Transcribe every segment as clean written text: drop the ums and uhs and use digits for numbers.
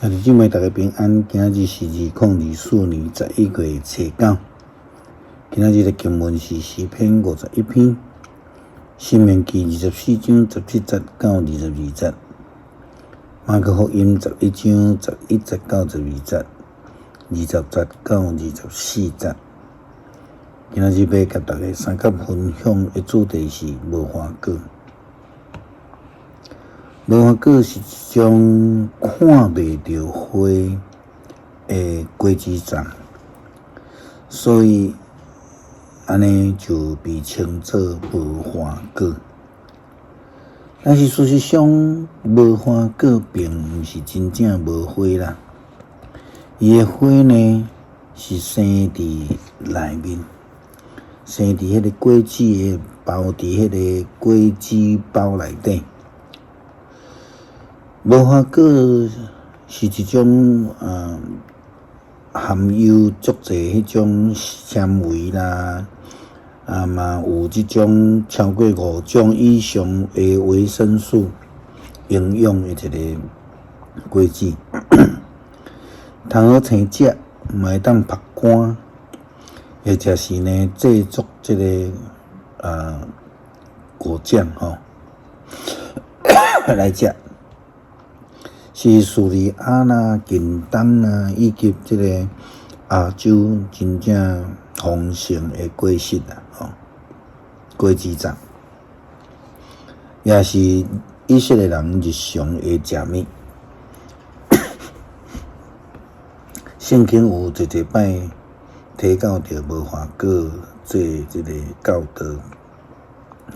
兄弟姊妹，大家平安。今仔日是2024年11月初9。今仔日的經文是詩篇51篇，申命記24章17節到22節，馬可福音11章11節到12節，20節到24節。今仔日欲共大家相佮分享的主題是無花果。無花果是一種看袂著花的果子欉，所以按呢就被稱做無花果。但是事實上，無花果並毋是真正無花啦。伊的花呢是生佇內面，生佇彼个果子的包佇彼个果子包內底。無花果是一種含有足濟彼種纖維啦，啊嘛有這種超過五種以上的維生素營養的一个果子，通好生食，嘛會當曝乾，或者是呢製作這个果醬吼來食。是敘利亞啦、近東啦，以及這个亞洲真正豐盛的果實啦，吼，果子欉，也是以色列人日常的食物。聖經有濟濟擺提到著無花果做這个教導，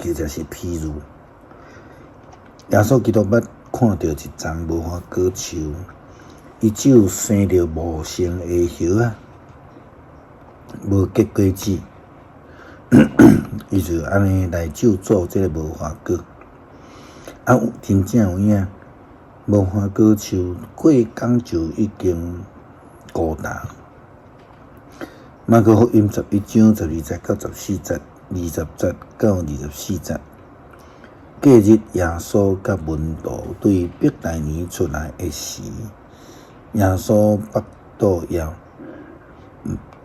或者是譬喻。耶穌基督捌看著一叢無花果樹，伊只有生著茂盛的葉仔，無結果子，伊就按呢來咒詛這个無花果。啊，真正有影，無花果樹過工就已經枯焦。馬可福音11章12節到14節，20節到24節。隔日，耶穌佮門徒對伯大尼出來的時，耶穌腹肚枵。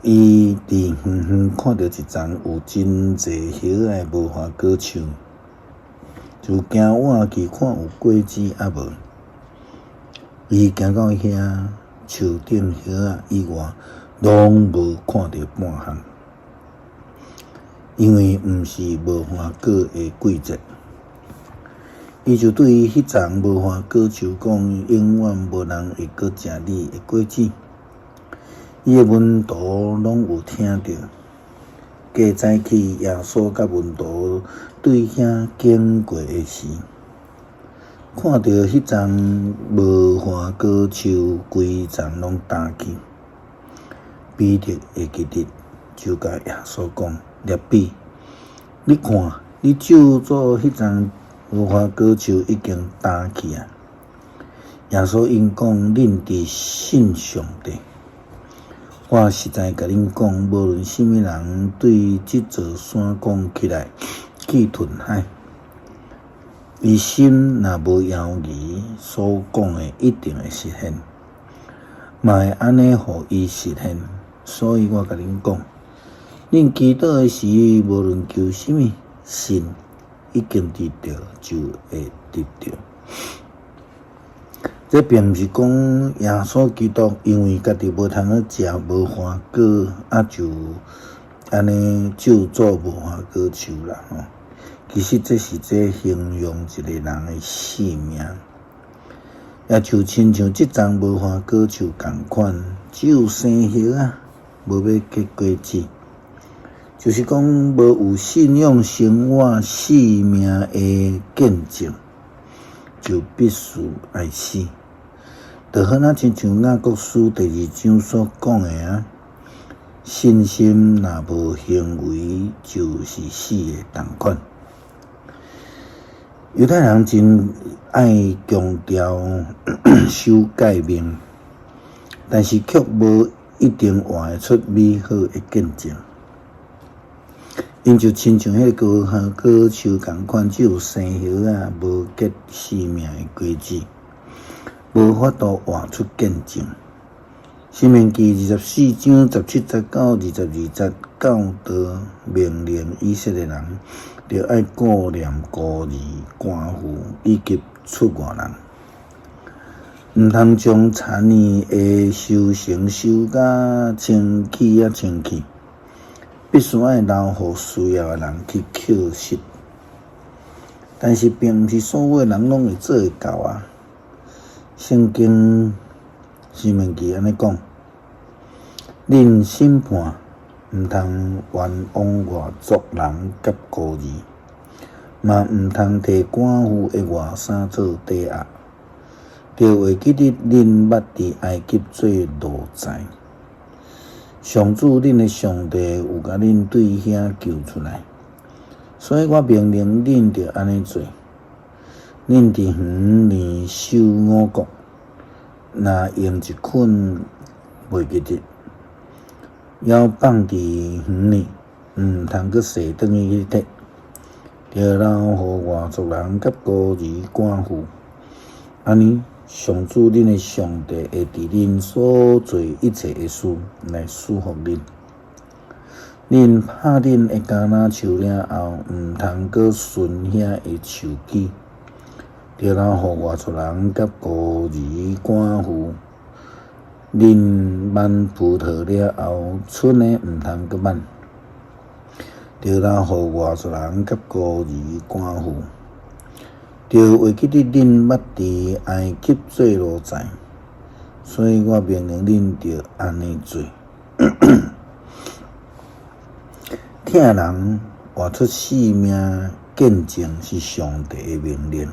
伊佇遠遠看著一叢有真濟葉仔的無花果樹，就行倚去看有果子抑無。伊行到遐，樹頂葉仔以外，攏無看著半項，因為毋是無花果的季節。伊就對彼叢無花果樹講：永遠無人會閣食你的果子。伊的門徒攏有聽著。過早起，耶穌佮門徒對遐經過的時，看著彼叢無花果樹規叢攏焦去。彼得會記得，就共耶穌講：拉比，你看，你咒詛彼叢無花果樹已經焦去啊！耶穌應講：恁著信上帝。我實在共恁講，無論啥物人對這座山講起來，去吞海，伊心若無猶疑，所講的一定會實現，嘛會按呢予伊實現。所以我共恁講，恁祈禱的時，無論求啥物，信已經得著，就會得著。這並毋是講耶穌基督因為家己無通好食無花果，啊就按呢咒詛無花果樹啦吼。其實這是這形容一个人的性命，也就親像這叢無花果樹仝款，只有生葉仔，無欲結果子，就是講無有信仰生活生命的見證，就必須愛死。就好若親像雅各書第二章所講的啊，信心若無行為，就是死的仝款。猶太人真愛強調守誡命，但是卻無一定活會出美好的見證。𪜶就親像彼个無花果樹仝款，只有生葉仔，無結生命的果子。無法度活出見證。申命記24章17節到22節，教導命令以色列人，著愛顧念孤兒、寡婦以及出外人，毋通將田園的收成收甲清氣啊清氣，必須愛留予需要的人去抾拾。但是，並毋是所有的人攏會做會到啊！聖經申命記按呢講：恁審判毋通冤枉外族人佮孤兒，嘛毋通提寡婦的外衫做抵押。著會記得恁捌佇埃及做奴才，上主恁的上帝有共恁對遐救出來，所以我命令恁著按呢做。恁佇園裡收五穀，若用一捆袂記得，猶放佇園裡，毋通閣踅轉去去摕，著留予外族人佮孤兒寡婦。按呢，上主恁的上帝會佇恁所做一切的事來賜福恁。恁拍恁的橄欖樹了後，毋通閣巡遐的樹枝，著留予外族人佮孤兒寡婦。恁挽葡萄了後，春的毋通閣挽，著留予外族人佮孤兒寡婦。著會記得恁捌佇埃及做奴才，所以我命令恁著按呢做。疼人活出生命見證是上帝的命令，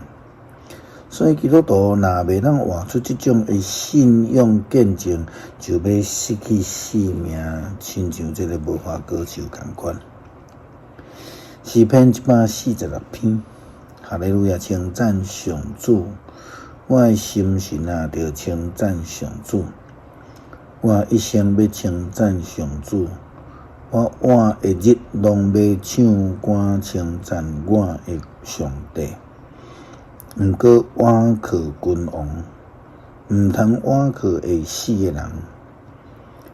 所以基督徒若袂當活出這種的信仰見證，就欲失去性命，親像這个無花果樹仝款。詩篇146篇，哈利路亞，稱讚上主，我的心神啊，著稱讚上主，我一生欲稱讚上主。我活的日攏欲唱歌稱讚我的上帝。毋過倚靠君王，毋通倚靠會死的人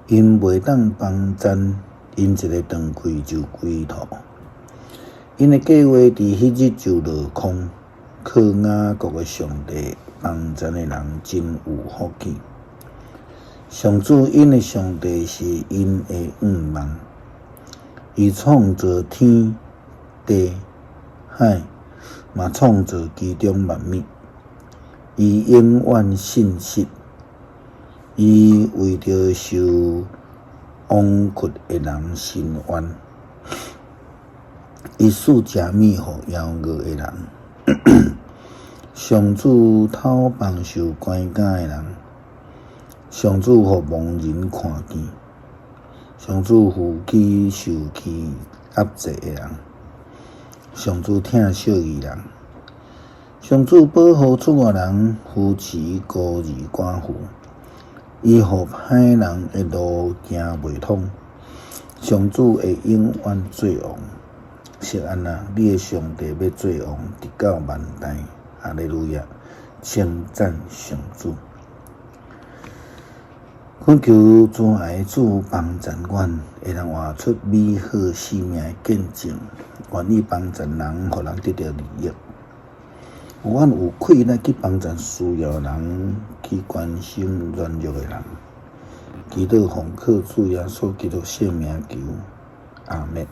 ，𪜶袂當幫贊，𪜶一个斷氣就歸土。𪜶的計劃佇彼日就落空。靠雅各的上帝幫贊的人真有福氣。上主𪜶的上帝是𪜶的向望，伊創造天地海，嘛創造其中萬物。伊永遠信實，伊為著受枉屈的人伸冤，伊賜食物予枵餓的人。上主透放受關監的人，上主予盲人看見，上主扶起受氣壓制的人，上主疼惜義人，上主保護出外人，扶持孤兒寡婦，伊予歹人的路行袂通，上主會永遠做王。錫安啊，你的上帝欲做王，直到萬代。哈利路亞，稱讚上主。懇求慈愛的主幫贊阮，會當活出美好生命的見證，願意幫贊人，予人得著利益。予阮有氣力去幫贊需要的人，去關心軟弱的人。祈禱奉靠主耶穌基督聖名求，阿們。